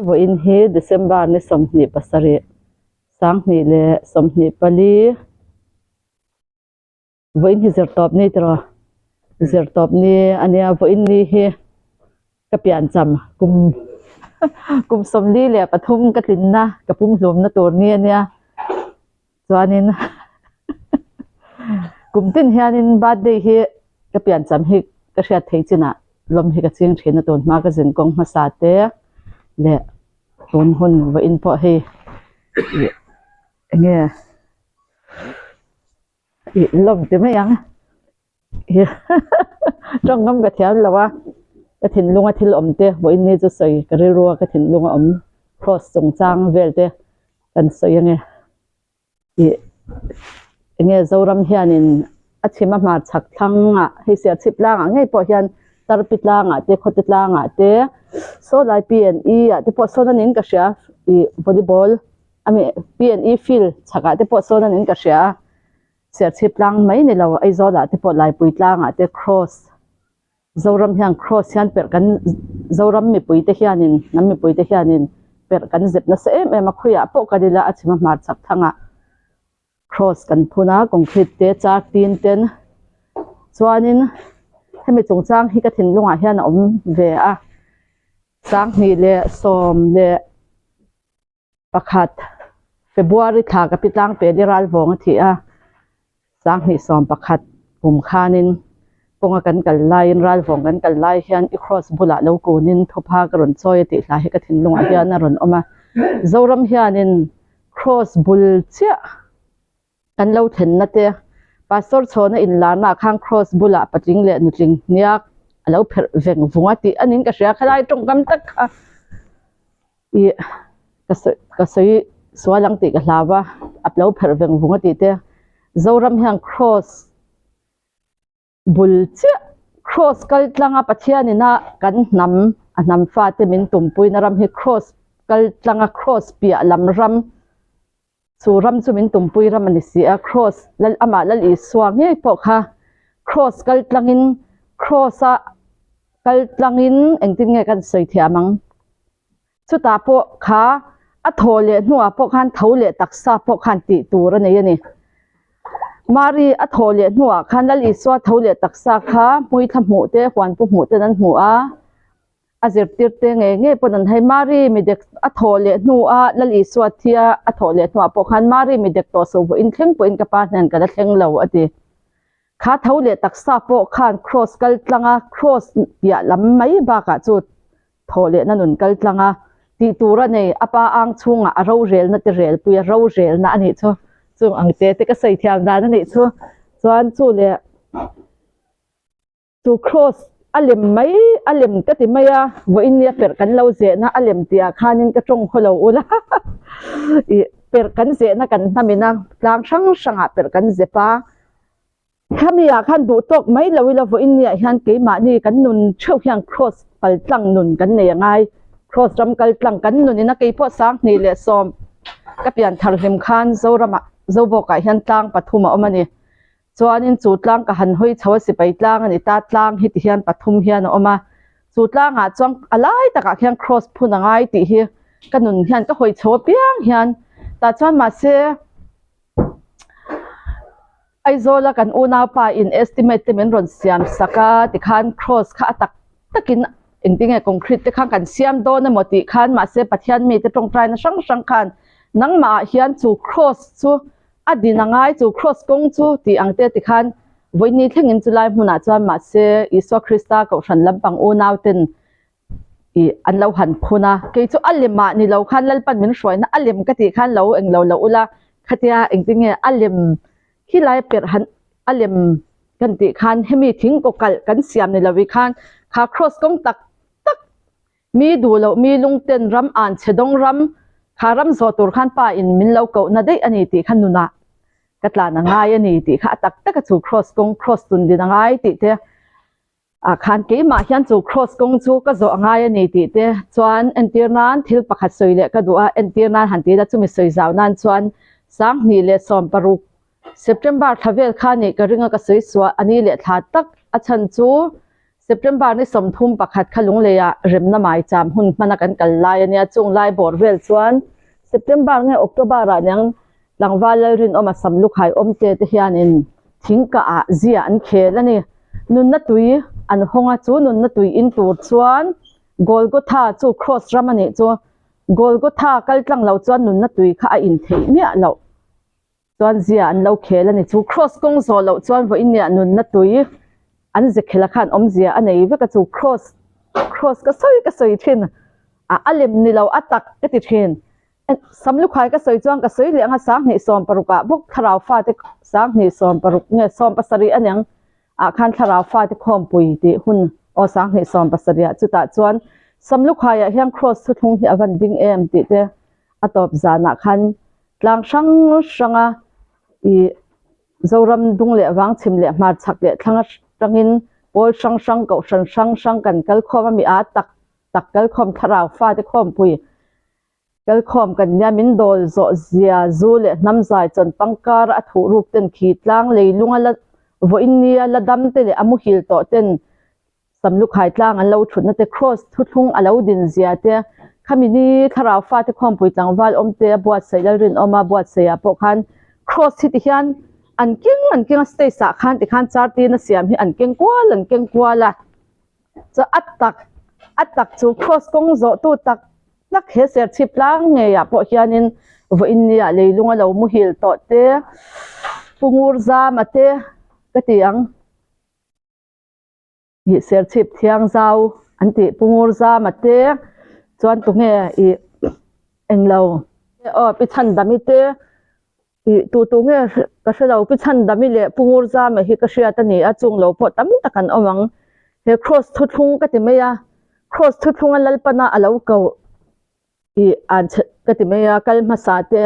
Vawiin hi December ni 27, 2024, vawiin hi zirtawp ni tiraw? Zirtawp ni a nia, vawiin ni hi ka piancham kum kum 43 ka tlinna ka pumhlumna tur ni a nia. Chuanin kum tin hianin birthday hi ka piancham hi ka hriat theih chinah lawm hi ka ching thin a tun hma ka zin kawng hmasa te leh tun hun vawiin pawh hei ih enge ih lawm ti mai ang tawngkam ka thiam lo a ka thinlunga thil awm te vawiin ni chu sawi ka rilru a ka thinlunga awm cross chungchang vel te kan sawi ange ih enge Zoram hianin a chhim a hmar chhak thlangah hei Serchhip tlangah ngei pawh hian Tarpi tlangah te Khawte tlangah te saw lai P and E ah te pawh sawn anin ka hria ih volleyball ami P and E field chhakah te pawh sawn anin ka hria a. Serchhip tlang mai ni lo, Aizawlah te pawh Laipui tlangah te Kraws, Zoram hian Kraws hian perh kan Zoram mipui te hianin, hnam mipui te hianin perh kan zep nasa em em a, khawiah pawh kan ila a chhim a hmar chhak thangah Kraws kan phun a, concrete te char tin ten chuanin hemi chungchang hi ka thinlungah hian a awm ve a, 2011 February thla ka pi tlang pel i ralvawng a thih a, 2011 kum khanin kawnga kan kal laiin ralvawng kan kal lai hian i cross bulah lo kunin thupha ka rawn chawi a tih hla hi ka thinlungah hian a rawn awm a. Zoram hianin cross bul chiah kan lo thlenna te Pastor chhawna inlarna ah khan cross bulah patling leh nutling hniak a lo pherh veng vung a tih anin ka hria khalai tawngkam tak kha ih ka sawi ka sawi sual ang tih ka hlau a a lo pherh veng vung a tih te Zoram hian cross Bul chiah Kraws kal tlanga Pathian ina kan hnam, a hnam fate min tumpuina ram hi Kraws kal tlanga Kraws piah lam ram, chu ram chu min tumpui ram a ni si a, Kraws Lal amah Lal Isua ngei pawh kha Kraws kal tlangin Kraws-a kal tlangin engtin nge kan sawi thiam ang? Chutah pawh kha a thaw leh hnuah pawh khan tho leh taksa pawh khan tih tur a nei a ni. Mari a thaw leh hnuah khan Lal Isua tho leh taksa kha hmuithla hmuh te, huanpu hmuh ten an hmu a, a zirtir te ngei ngei pawn an hai. Mari midek a thaw leh hnua Lal Isua thia a thaw leh hnuah pawh khan Mari midek tawh so vawiin thleng pawhin ka pa hnen ka la thleng lo a ti. Kha tho leh taksa pawh khan kraws kal tlanga kraws piah lam mai bakah chu Thawh lehna nun kal tlang a, tih tur a nei, a pa ang chhungah a rorelna te relpui a, rorelna a nih chu, chung ang te te ka sawi thiam dan a nih chu, chuan chu leh chu cross a lem mai, a lem ka ti mai a, vawiin nia perh kan lo zehna a lem tih ah khanin ka tawng khaw lo ula ih perh kan zehna kan hnamin a, tlang hrang hrangah perh kan zep a. Khami ah khan duh tawk mai lo ila vawiin ni ah hian keimahni kan nun theuh hian cross kal tlang nun kan nei a ngai. Cross ram kal tlang kan nun in a keipawh 2010 ka pian thar hlim khan Zoram ah Zobawk ah hian tlang pathum a awm a ni. Chuanin chu tlang ka han hawi chho a sipai tlang a ni ta tlang hi ti hian pathum hian a awm a. Chu tlang ah chuan a lai takah khian cross phun a ngai tih hi ka nun hian ka hawi chho apiang hian tah chuan mahse Aizawla kan unaupa in estimate te min rawn siam sak a tikhan cross kha a tak takin engtinge concrete te khan kan siam dawn emaw tih khan mahse Pathian mite tawngtaina hrang hrang khan nangmah ah hian chu cross chu a din a ngai chu cross kawng chu tih ang te tikhan vawiini thlengin chulai hmunah chuan mahse Isua Krista kohhran lampang unau ten ih an lo han phun a, kei chu a lem ah ni lo khan Lalpan min hruaina a lem ka tih khan lo englo lo ula khatia engtin nge a lem khi lai perh han a lem kan tih khan hemi thing kaw kalh kan siam ni lo i khan kha cross kawng tak tak mi duh loh mi lungten ram an chhe dawng ram kha ram zawh tur khan pa in min lo koh na daih a ni tih kha nunah ka tlan a ngai a ni tih kha a tak tak a chu cross kawng cross tun din a ngai tih te. Ah khan keimah hian chu cross kawng chu ka zawh a ngai a ni tih te chuan entir nan thil pakhat sawi leh ka duh a, entir nan han ti ila chumi sawi zau nan chuan 2016 September thla vel kha nih ka ring a ka sawi suah a ni leh thla tak a chhan chu. September ni 31 kha Lungleiah remna maicham hun hmana kan kal lai a nia, chung lai bawr vel chuan September nge October ah niang tlangval Lalrinawma Samlukhai awmte te hianin thingkah ah zia an khel a ni. Nunna tui an hawng a, chu nunna tui in tur chuan Golgotha chu Cross ram a nih chu Golgotha kal tlang lo chuan nunna tui kha a in theih miah loh. Chuan zia an lo khel a ni. Chu cross kawng zawh loh chuan vawiin nia nunna tui an ze khel a khan awmzia a nei vek a. Chu cross cross ka sawi ka sawi thin a, a lem ni lo a tak ka ti thin. Samlukhai ka sawi chuan ka sawi leh anga 2016 ah bawk thlarau fate 2016 nge 17 a niang ah khan thlarau fate khawmpui tih hun aw 2017 ah chutah chuan Samlukhai ah hian cross thuthlung hi a van ding em tih te a tawp zanah khan Tlang hrang hranga ih Zoram dung leh vang chhim leh hmar chhak leh thlang atangin pawl hrang hrang kohhran hrang hrang kan kal khawm a mi a tak tak kal khawm thlarau fate khawmpui kal khawm kan nia min dawl zawh zia zu leh hnam zai chawn pangkar a thuh ruk ten khi tlang leilunga la vawiin nia la dam te leh a muhil tawh ten Samlukhai tlang an lo thutna te, Kraws thuthlung a lo din zia te, khami ni thlarau fate khawmpui tlangval awm te a buatsaih Lalrinawma buatsaihah pawh khan Kraws hi ti hian an keng an keng a stage ah khan ti khan chartin a siam hi an keng kual an keng kual a chuan a tak a tak chu Kraws kawng zawh tu tak tak he serchhip tlang ngeiah pawh hianin vawiin nia leilung a lo muhil tawh te Pu Ngurzama te ka ti ang. Ih serchhip thiang zau an tih Pu Ngurzama te chuan tunge ih englo aw Pi Chhandami te ih tu tu nge ka hrelo Pi Chhandami leh Pu Ngurzama hi ka hriat a ni a chung lo pawh tam tak an awm ang he cross thuthlung ka ti mai a cross thuthlunga Lalpana a lo koh ih an chhe ka ti mai a kal hmasa te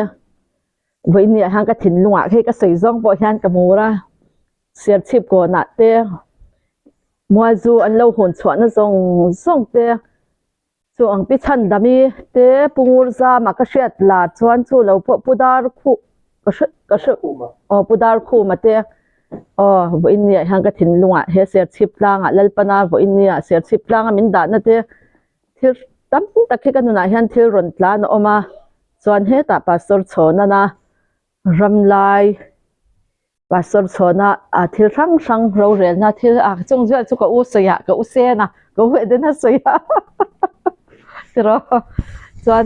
vawiin ah hian ka thinlungah hei ka sawi zawng pawh hian ka hmur a. Serchhip kawnah te Mualzu an lo hawn chhuahna zawng zawng te chu ang pi Chhandami te Pu Ngurzama ka hriat lar chuan chu lo pawh Pu Darkhu ka hre ka hre aw Pu Darkhuma te aw vawiin ni ah hian ka thinlungah he Serchhip tlangah Lalpana vawiin ni ah Serchhip tlanga min dahna te thil tam tak hi ka nunah hian thil rawn tlan a awm a chuan hetah Pastor Chhawnana Ramlai Pastor chhuahna ah thil hrang hrang rorelna thil ah chung vel chu ka u sawi ah ka u sen a ka u Edena sawi a tiraw chuan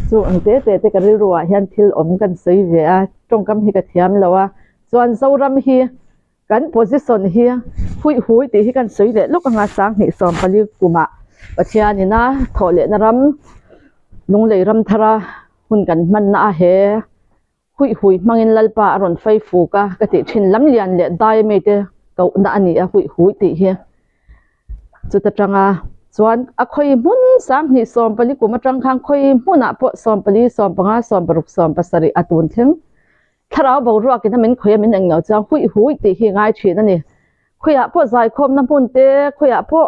chu ang te te te ka rilru ah hian thil awm kan sawi ve a tawngkam hi ka thiam lo a chuan Zoram hi kan position hi huih hui tih hi kan sawi leh lawk anga 2014 kumah Pathianina thawh lehna ram Lunglei ram thara hun kan hmanna a he. Huih hui hmangin Lalpa a rawn fai fuk a, ka tih thin lam lian leh dai a mite kohna a ni a huih hui tih hi. Chuta tanga chuan a khawi hmun 2014 kum atang khan khawi hmunah pawh 14, 15, 16, 17 a tun thleng. Thlarau boruakin a min khawi a min englo chuan huih hui tih hi ngai thin a ni. Khawiah pawh zaikhawmna hmun te, khawiah pawh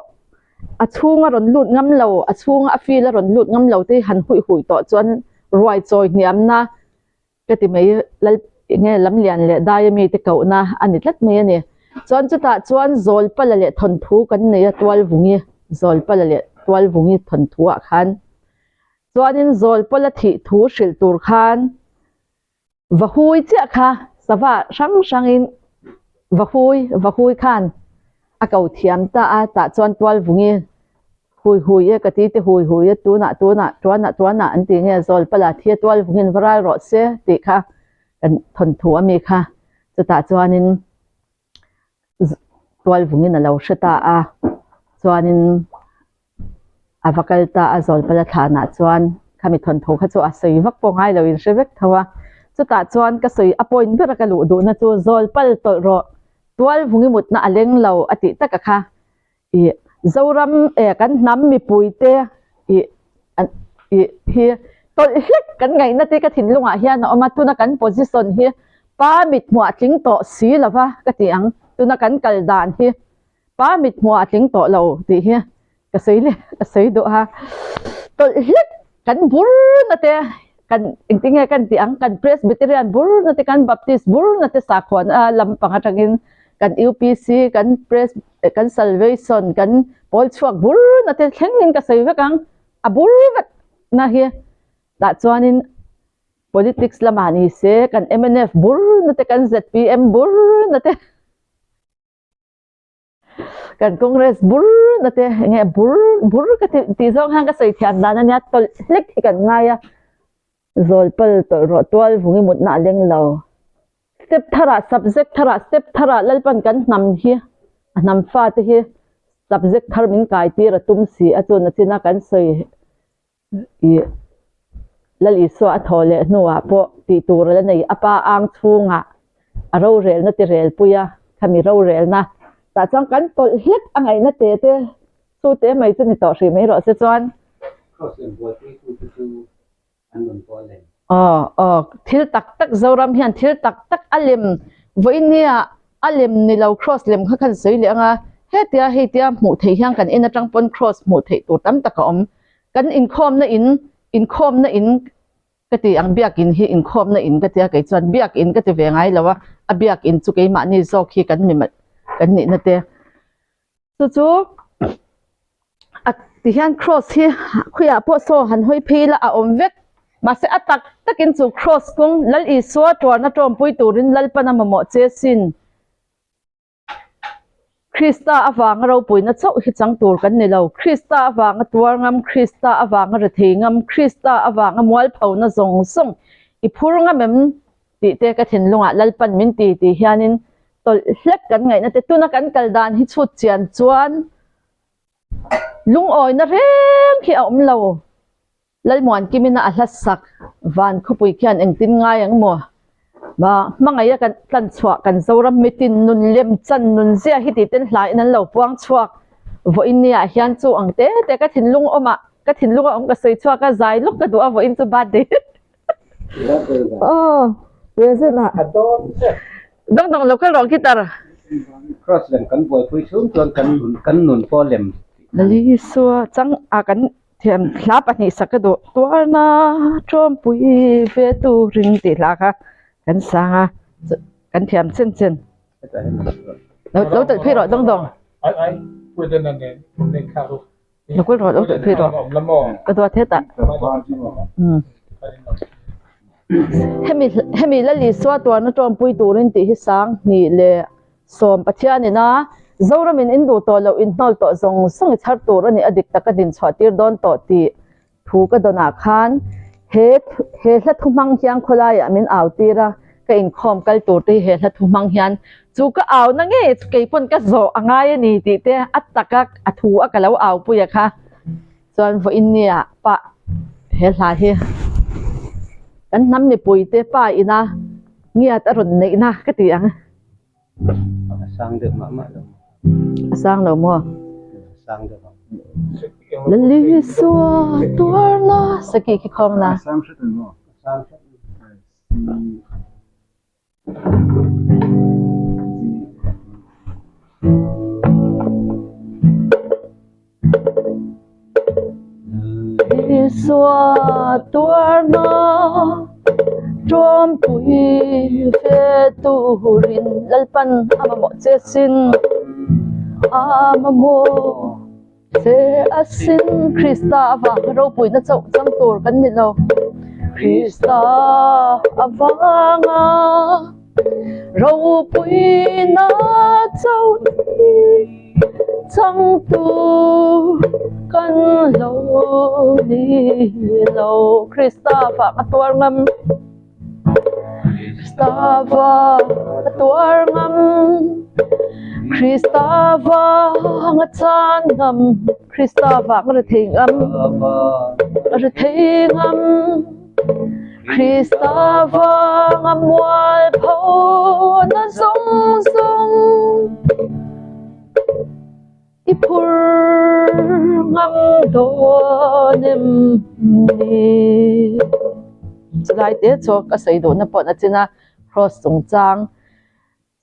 a chhunga rawn lut ngam lo, a chhunga a feel a rawn lut ngam lo te hi han huih huih tawh chuan ruai chawi hniamna ka ti mai lal enge lamlian leh dai ami te kohna a ni tlat mai a ni. Chuan chutah chuan Zawlpala leh thawnthu kan nei a Tualvungi, Zawlpala leh Tualvungi thawnthu ah khan chuanin Zawlpala thih thu hrilh tur khan Vahui chiah kha sava hrang hrangin Vahui, Vahui khan a ko thiam ta a, tah chuan Tualvungi hui hui e ka ti te hui hui e tunah tunah tuanah tuanah an ti nge Zawlpala thi a Tualvungin va ral rawh se tih kha kan thawnthu ami kha chutah chuanin Tualvungin a lo hre ta a, chuanin a va kal ta a, Zawlpala thlanah chuan khami thawnthu kha chu a sawi vak pawh ngai lo in hre vek tho a, chutah chuan ka sawi a point ber a ka luh duhna chu Zawlpal tawlh rawh Tualvungi mutna a leng lo a tih taka kha ih Zoram eh kan hnam mipui te ih ih hi tawlh hlek kan ngaihna te ka thinlungah hian a awm a, tuna kan position hi pa mit hmuh a tling tawh si lova ka ti ang, tuna kan kal dan hi pa mit hmuh a tling tawh lo tih hi ka sawi leh ka sawi duh a, tawlh hlek kan bur na te kan engtin nge kan tih ang kan Presbyterian bur na te kan Baptist bur na te sakhuana lampang atangin kan UPC kan Pres. Kan salvation kan pawl chhuak bur na te thlengin ka sawi vek ang a bur vek na hi tah chuanin politics lamah ni se kan mnf bur na te kan zpm bur na te kan congress bur na te enge bur bur ka ti tih zawng hian ka sawi thiam dan ania tawlh hlek hi kan ngai a zawlpal tawlh rawh tual vungi mutna a leng lo. Step tharah subject tharah step tharah Lalpan kan hnam hi a hnam fate hi subject thar min kai tir a tum si a chun a china kan sawi ih Lal Isua a thaw leh hnuah pawh tih tur a la nei a pa ang chhungah a rorelna ti rel pui a khami rorelna tah chuan kan tawlh hlek a ngaihna te te chu te mai chu ni tawh hrih mai rawh se chuan. Cross lem buaipui tu te chu an rawn pawl lem. Aw aw thil tak tak Zoram hian thil tak tak a lem vawiin nia a lem ni lo cross lem kha khan sawi leh anga hetia hei tia hmuh theih hian kan en atang pawn cross hmuh theih tur tam tak a awm kan inkhawmna in inkhawmna in ka ti ang biakin hi inkhawmna in ka tia kei chuan biakin ka ti ve ngai lo a a biakin chu keimahni zawk hi kan mi kan nihna te Chu chu a ti hian cross hi khawiah pawh saw han hawi phei ila a awm vek mahse a tak takin chu cross kawng Lal Isua tuarna tawmpui turin Lalpan a mamawh che sin. Krista avanga ropuina chauh hi chang tur kan ni lo. Krista avanga tuar ngam, Krista avanga rethei ngam, Krista avanga mualphona zawng zawng i phur ngam em tih te ka thinlungah Lalpan min ti tih hianin tawlh hlek kan ngaihna te tuna kan kal dan hi chhut chian chuan lungawina reng khi a awm lo. Lalmuankimina a hla sak van khawpui khian engtin ngai ang maw? Ma hmangaih a kan tlan chhuah kan Zoram mitin nun lem chan nun zia hi tih ten hlain an lo puang chhuak vawiin ni ah hian chu ang te te ka thinlung awmah ka thinlung a awm ka sawi chhuak a zai lawk ka duh a vawiin chu birthday Aw, present ah. Dawng dawng lo kal rawh guitar. Cross lem kan buaipui chhung chuan kan nun kan nun pawh lem. Lalisua chang a kan thiam hla pahnih sak ka duh tuarna tawmpui ve turin tih hla kha kan sang a kan thiam chen chen. Lo lo telh phei rawh dawng dawng. Ai ai president nen nei kha ru. Lo kal rawh lo telh phei rawh ka duat hetah hemi hemi Lalisua tuarna tawmpui turin tih hi sang hnih leh sawm Pathianin a Zoramin in duh tawh loh inhnawl tawh zawng zawng i chhar tur a nih a dik taka din chhuah tir dawn tawh tih thu ka dawnah khan he he hla thu hmang hian khawlaiah min au tir a ka inkhawm kal tur te hi he hla thu hmang hian chu ka au na ngei chu kei pawn ka zawh a ngai a ni tih te a taka a thu a ka lo au pui a kha chuan vawiin nia pah he hla hi kan hnam mipui te pa ina ngiat a rawn neih na ka ti ang. A sang deuh mah mah lo. A sang lo maw? A sang deuh ang. Lalisua tuarna saki khi khawng na. A sang hret ang maw? A sang hret. Isua tuarna tawmpui ve turin Lalpan a mamawh che sin a mamawh che asin Krista avanga ropuina chauh chang tur kan ni lo Krista avanga ropuina chauh Changtu kan lo ni lo Krista vang a tuar ngam Krista vang a tuar ngam Krista vang a chan ngam Krista vang a rethei ngam a rethei ngam Krista vang a mualpho na zawng zawng I phur ngam dawn em ni? Chulai te chu ka sawi duhna pawh na chin a cross chungchang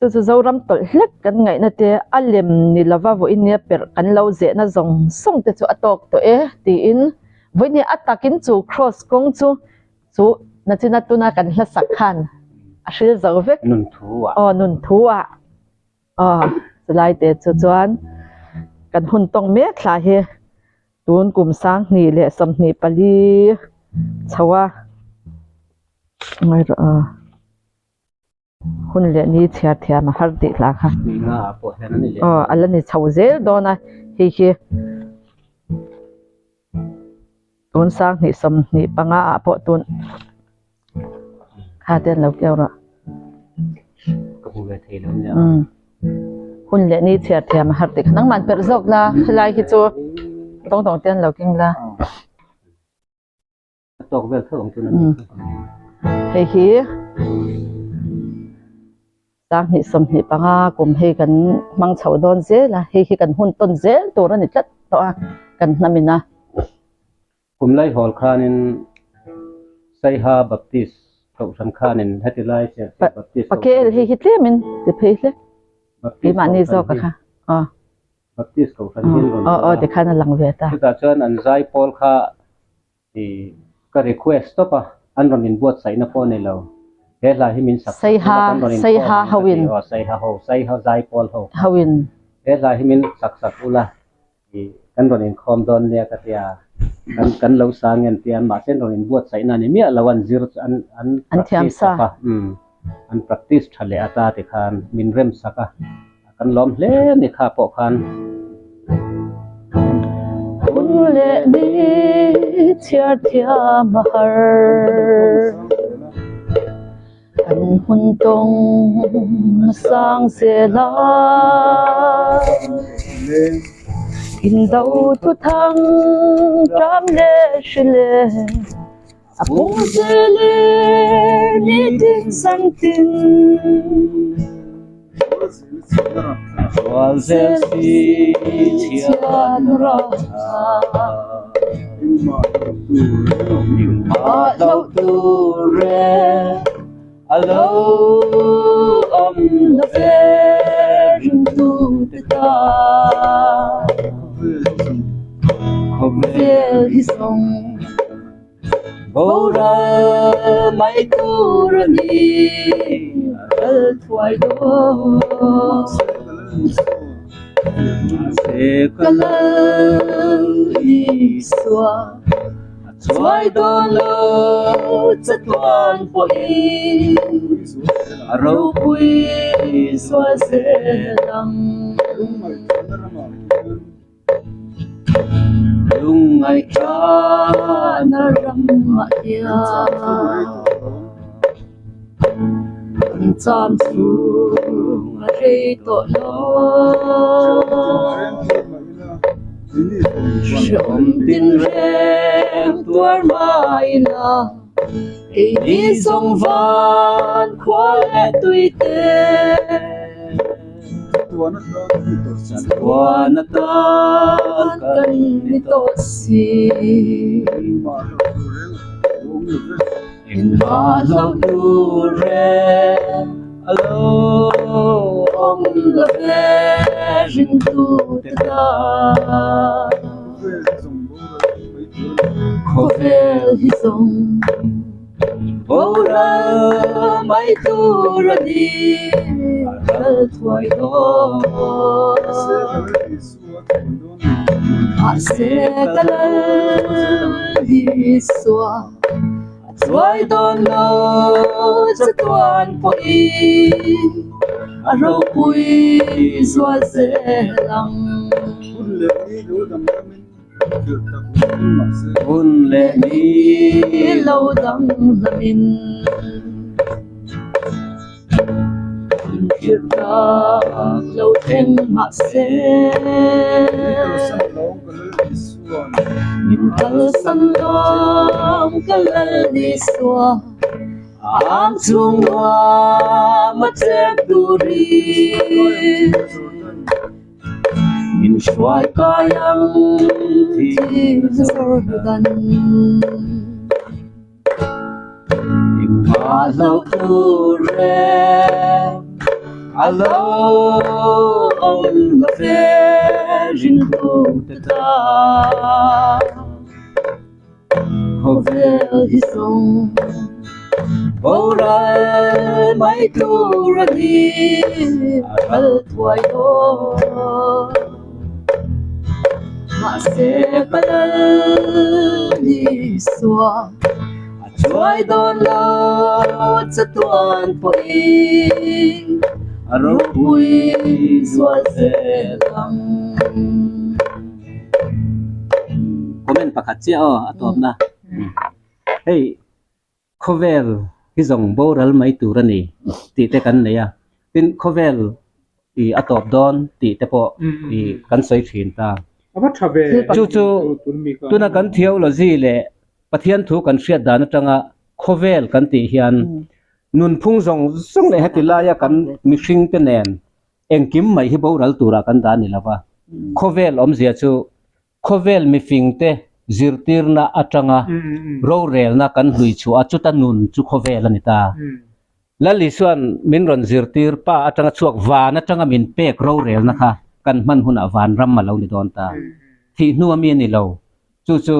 chu chu Zoram tawlh hlek kan ngaihna te a lem ni lova vawiin nia perh kan lo zehna zawng zawng te chu a tawk tawh e tiin vawiin nia a takin chu cross kawng chu chu nachina tuna kan hlasak khan a hril zo vek. Nun thu ah. Aw nun thu ah. Aw. Chulai te chu chuan kan hun tawng mek thla hi tun kum sanghnih leh 24 chho a ngaih rawh a hun leh ni chhiar thiam a har tih hla kha aw a la ni chho zel dawn a hei hi tun sanghnih 25 ah pawh tun kha te an lo keu rawh hun leh ni chhiar thiam a har tih kha nangmah an perh zawk la helai hi chu dawng dawng te an lo keng la. Tawk vel tho ang chu nan Hei hi 2025 kum hei kan hmang chho dawn zel a, hei hi kan hun tawn zel tur a ni tlat tawh a, kan hnam in a. Kum lai hawl khanin Saiha Baptist Kohhran khanin heti lai Serchhip Baptist Kohhran Pakel hei hi tlemin ti phei hle. Keimahni zawk a kha. Aw. Baptist Kohhran hian rawn Aw aw tikhan a lang ve ta. Chutah chuan an zaipawl kha I ka request tawp a, an rawn inbuatsaihna pawh a ni lo. He hla hi min sak sak ula kan rawn inkhawm ang ka ti aw, Saiha ho, Saiha zaipawl ho kha. He hla hi min sak sak ula i kan rawn inkhawm dawn nia ka ti a, kan kan lo sa ngen tia mahse an rawn inbuatsaihna a ni miah lo, an zir chu an an practice chawp a, umm an practice tha leh ata tikhan min rem sak a. Kan lawm hle ni kha pawh khan. Hun leh ni chhiar thiam a har. Kan hun tawng sang zel a. Indo thu thang ṭam leh hri leh. A pung zel e nitin zantin. Zual zel si chhiat rah Engmah hlauh tur e a lo awm lo ve ringtute tan. Khawvel hi zawng. Boral mai tur a ni, a kal thuai dawn. Ka lal Isua, a chuai dawn lo chatuan pawhin, a ropui zual zel ang. Lungngaihṭana ram ah hian kan cham chhung a rei tawh lo. Hrehawm tinreng tuar mai ila keini zawng van khua leh tui te. Chatuan atan kan ni tawh si. Engmah hlauh tur reng a lo awm lo ve ringtute tan. Khawvel hi zawng. Boral mai tur a ni, a ral thuai dawn. Mahse ka lal Isua, a chuai dawn lo chatuan pawhin, a ropui zual zel ang. Hun leh ni lo danglamin Inhrilh tak lo thleng mahse Min kalsan lawm ka lal Isua Ang chhung nuam a cheng turin. Min hruai kai ang thil Jordan. Engmah hlauh tur reng a lo awm lo ve ringtute tan. Khawvel hi zawng. Boral mai tur a ni, a ral thuai dawn. Mahse ka lal ni sua, a chuai dawn lo chatuan pawhin, a ropui zual zel ang. Comment pakhat chiah aw a tawpna. Hei. Khawvel hi zawng boral mai tur a ni tih te kan nei a, tin khawvel i a tawp dawn tih te pawh i kan sawi thin ta. Chu chu tuna kan theology leh Pathian thu kan hriat dan atanga khawvel kan tih hian nunphung zawng zawng leh heti laia kan mihring te nen engkim mai hi boral turah kan dah a ni lova, khawvel awmzia chu Khawvel mifingte zirtirna atanga rorelna kan hlui chhuah a, chuta nun chu khawvel a ni ta. Lal Isua'n min rawn zirtir pa atanga chhuak van atanga min pek rorelna kha kan hman hunah vanram a lo ni dawn ta. Thih hnu a mi a ni lo. Chu chu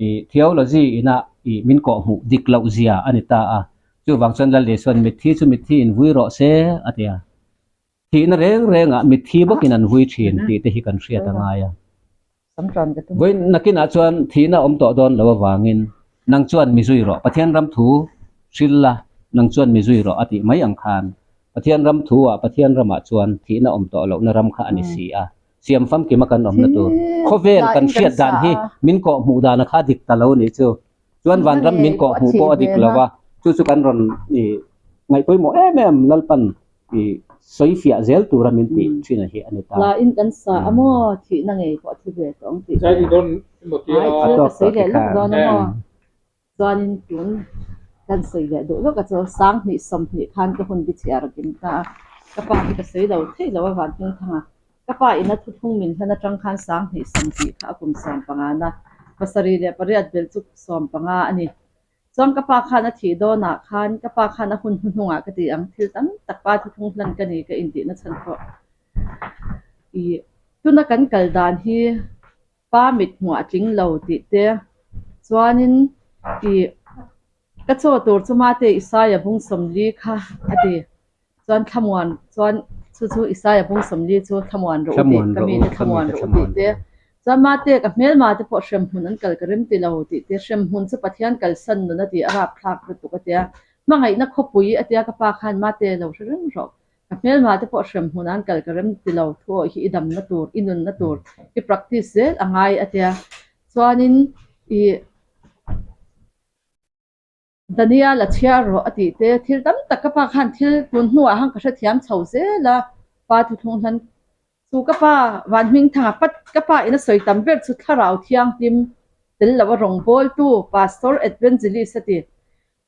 i theology ina i min kawhhmuh dik loh zia a ni ta a. Chuvang chuan Lal Isua'n mitthi chu mitthi in vui rawh se a ti a. Thihna reng rengah mitthi bawkin an vui thin tih te hi kan hriat a ngai a. Vawi nakinah chuan thihna awm tawh dawn lo avangin nang chuan mi zui rawh, Pathian ram thu hril la, nang chuan mi zui rawh a tih mai ang khan Pathian ram thu-ah Pathian ramah chuan thihna awm tawh lohna ram kha a ni si a. Siam famkima kan awmna tur khawvel kan hriat dan hi min kawhhmuh dana kha dik ta lo nih chu. Chuan vanram min kawhhmuh pawh a dik lo va, chu chu kan rawn i ngaihpawimawh em em Lalpan i sawi fiah zel tura min tih thin a hi a ni ta. La in kan sa a maw thihna ngei pawh a thi ve tawh ang tih Ai thil ka sawi leh lawk dawn a maw chuanin tun kan sawi leh duh lawk a chu sanghnih sawmhnih khan ka hun bichhiar a kim ta a, ka pa hi ka sawi lo thei lo a van hmingthang a. Ka pa ina thuthlung min hlan atang khan 20 sawmhnih kha a kum 15 na, 78 belh chu 15 a ni. Chuan ka pa khan a thih dawnah khan ka pa khan a hun hnuhnungah ka ti ang, thil tam tak pa thuthlung hlan ka ni ka intihna chhan pawh i tuna kan kal dan hi pa mit hmuh a tling lo tih te chuanin i ka chaw tur chu mate Isaia bung 40 kha a ti. Chuan thlamuan chuan chu chu Isaia bung 40 chu thlamuan rawh u tih ka mite thlamuan rawh u tih te chuan mate ka hmelma te pawh hremhmun an kal ka rem ti lo tih te hremhmun chu Pathian kalsan nun a ti a rapthlak lutuk a tia hmangaihna khawpui a tia ka pa khan mate lo hre reng rawh ka hmelma te pawh hremhmun an kal ka rem ti lo thu awih hi i damna tur i nunna tur i practice zel a ngai a tia chuanin i Daniel a chhiar rawh a tih te, thil tam tak ka pa khan thil tun hnuah han ka hrethiam chho zel a, pa thuthlung hlan chu ka pa van hming thanga pat ka pa in a sawi tam ber chu thlarau thianghlim tel lo a rawngbawltu Pastor Advengelist a ti.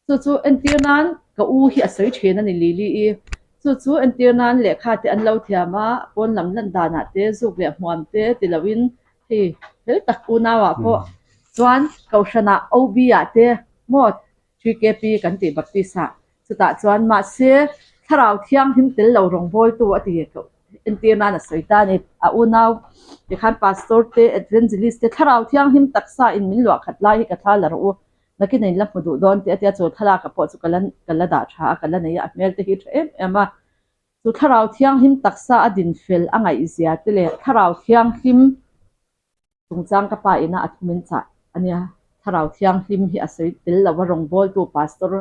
Chu chu entir nan ka u hi a sawi thin a ni Lily i. Chu chu entir nan lehkha te an lo thiam a, pawn lam lan danah te zuk leh hmuam te ti loin hei fel tak unauah pawh chuan Kohhranah OB ah te maw TKP kan tih Baptist ah chutah chuan mahse thlarau thianghlim tel lo rawngbawltu a ti entir nan a sawi ta a ni. A unau tikhan Pastor te Advengelist te thlarau thianghlim taksa in min luah khat lai hi ka thla la rawh u nakin a in la hmu duh dawn tih a tia chu thlalak ah pawh chu ka la ka la dah tha a ka la nei a a hmel te hi tha em em a. Chu thlarau thianghlim taksa a din fel a ngaihzia te leh thlarau thianghlim chungchang ka pa ina a thumin chah a nia. Thlarau thianghlim hi a sawi tel lo a, rawngbawltu pastor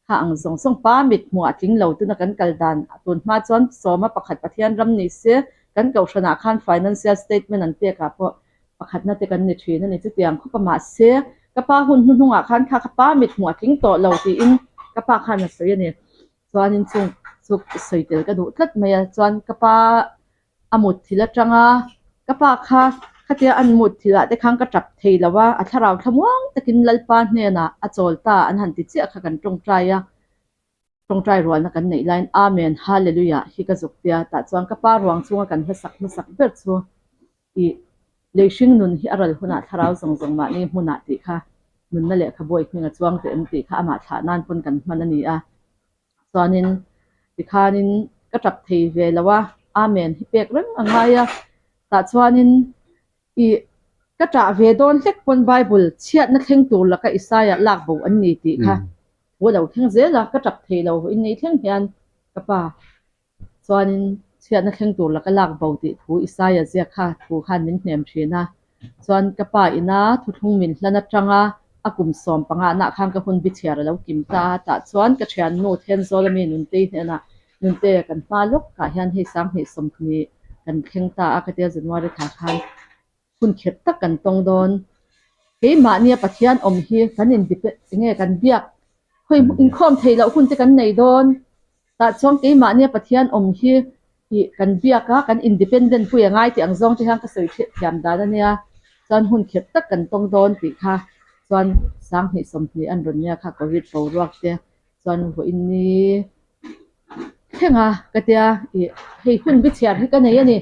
kha ang zawng zawng pa mit hmuh a tling lo tuna kan kal dan a tun hma chuan sawma pakhat Pathian ram ni se kan kohhranah khan financial statement an pekah pawh pakhatna te kan ni thin a ni. Chutiang khawp a mahse ka pa hun hnuhnungah khan kha ka pa mit hmuh a tling tawh lo tiin ka pa khan a sawi a ni. Chuanin chung chu sawi tel ka duh tlat mai a, chuan ka pa a mut thil atanga ka pa kha khatia an mut thil ah te khan ka tap thei lo a, a thlarau thlamuang takin Lalpa hnenah a chawl ta an han ti chiah kha kan tawngtai a, tawngtai rualna kan neih laiin Amen Hallelujah hi ka zuk tia tah chuan ka pa ruang chunga kan hlasak hmasak ber chu i lei hring nun hi a ral hunah thlarau zawng zawng mahni hmunah tih kha nunna lehkha bawi hminga chuang teh em tih kha amah thlah nan pawn kan hman a ni a. Chuanin tikhanin ka tap thei ve lo a, Amen hi pek reng a ngai a. Tah chuanin i ka ṭah ve dawn hlek pawn Bible chhiatna thleng tur laka Isaiah lak bo an ni tih kha. Thu a lo thleng zel a, ka tap thei lo in ni thleng hian ka pa chuanin chhiatna thleng tur laka lak bo tih thu Isaia ziak kha thu khan min hnem thin a. Chuan ka pa ina thuthlung min hlan atanga a kum 15 nah khan ka hun bichhiar a lo kim ta a, tah chuan ka thiannu Thenzawl ami Nuntei hnenah Nunte kan hma lawk ah hian hei 2020 kan thleng ta a ka tia January thla khan hun khet tak kan tawng dawn. Keimahnia Pathian awm hi kan in enge kan biak khawi inkhawm theih loh hun te kan nei dawn. Tah chuan keimahnia Pathian awm hi ih kan biak a, kan independent pui a ngai tih ang zawng te hian ka sawi thiam dan a nia. Chuan hun khet tak kan tawng dawn tih kha chuan 2020 an rawn nia kha covid boruak te chuan vawiin ni thleng a ka tia ih hei hun bichhiar hi ka nei a ni.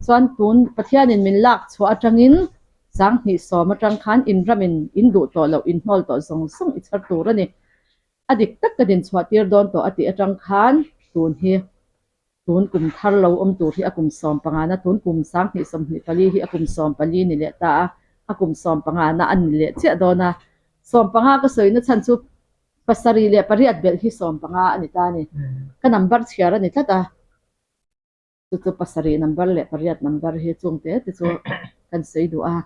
Chuan tun Pathianin min lak chhuah atangin 2010 atang khan in ramin in duh tawh loh in hnawl tawh zawng zawng i chhar tur a ni. A dik tak ka din chhuah tir dawn tawh a tih atang khan tun hi tun kum thar lo awm tur hi a kum 15 na tun kum 2024 hi a kum 14 ni leh ta a, a kum 15 na a ni leh chiah dawn a. 15 ka sawina chhan chu 7 leh 8 belh hi 15 a ni ta a ni. Ka number chhiar a ni tlat a. Chu chu 7 number leh 8 number hi chung te te chu kan sawi duh a.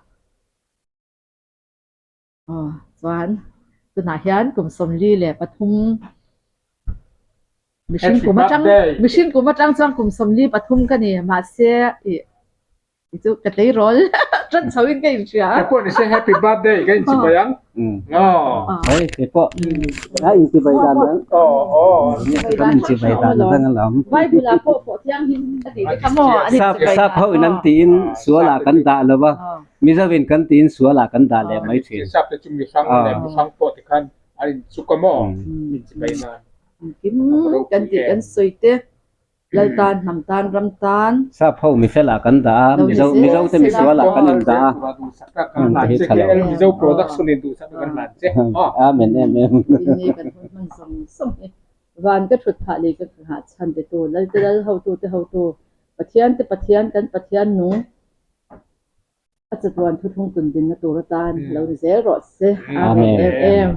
Aw chuan tunah hian kum 43 mihring kum atang mihring kum atang chuan kum 43 ka ni mahse ih i chu ka tleirawl tan chho in ka inhria. Ka pawh ni se happy birthday ka inchibai ang. Aw. Hei kei pawh a inchibai dan ang. Aw aw. Kan inchibai dan ang alawm. Bible ah pawh pawh thianghlim a tih te kha maw an inchibai dan. Sap ho in an tiin sual ah kan dah lo va, Mizo in kan tiin sual ah kan dah leh mai thin. Sap te chu mihrang leh mihrang pawh ti khan an inchuk a maw inchibai nan. Engkim kan tih kan sawi te. Lal tan, hnam tan, ram tan. Sap ho mifel ah kan dah a, Mizo Mizo te misual ah kan in dah a. Te hi tha lo. Mizo production in duhsak kan hlan che. Amen em em. Ini kan hun hman zawng zawng hi. Van ka thut phah leh ka nghah chhan te tu, Lal te Lal, hotu te hotu, Pathian te Pathian, kan Pathian nung a chatuan thuthlung tundinna tur atan lo ni zel rawh se. Amen em em.